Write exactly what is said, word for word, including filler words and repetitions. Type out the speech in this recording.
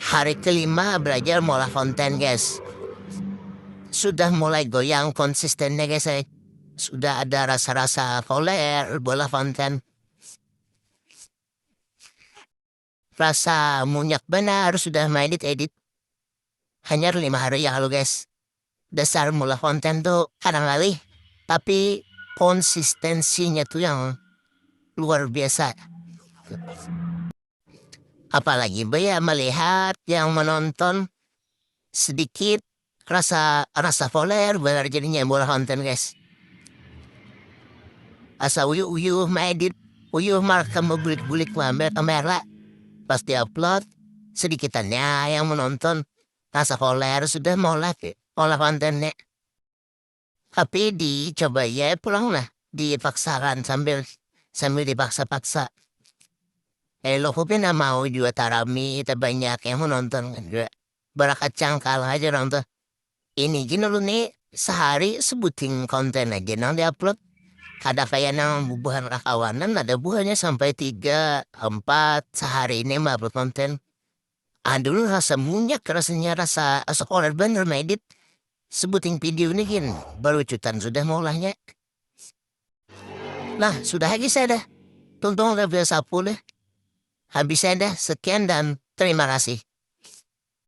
Hari kelima belajar mola konten, guys. Sudah mulai goyang konsistennya, guys, eh. Sudah ada rasa-rasa koler bola konten. Rasa munyak benar sudah maedit-edit. Hanya lima hari ya, halo, guys. Dasar mula konten tuh kadang lali, tapi konsistensinya tuh yang luar biasa. Apalagi baya melihat yang menonton sedikit rasa rasa foler benar jadinya mula konten, guys. Asa uyuh-uyuh maedit, uyuh malah kamu bulik-bulik mamer kamera. Pas diupload, sedikitannya yang menonton rasa foler sudah maulah olah kontennya. Tapi dicoba ya pulang lah, dipaksakan sambil sambil dipaksa-paksa. Eh, lo pina mau jua tarami, tabanyak yang menonton kan jua. Barakat cangkal aja orang tuh. Ini gini lu nih, sehari sebuting konten aja nang diupload. Kada kayak nang bubuhan kakawanan ada buhannya sampai tiga, empat sehari ini mah upload konten. Aduh, rasa munyak rasanya, rasa sekolah bener medit. Sebuting video ini gin, balucutan sudah maulahnya. Nah, sudah lagi saya dah. Tuntung udah biasa pulih. Habis saya dah, sekian dan terima kasih.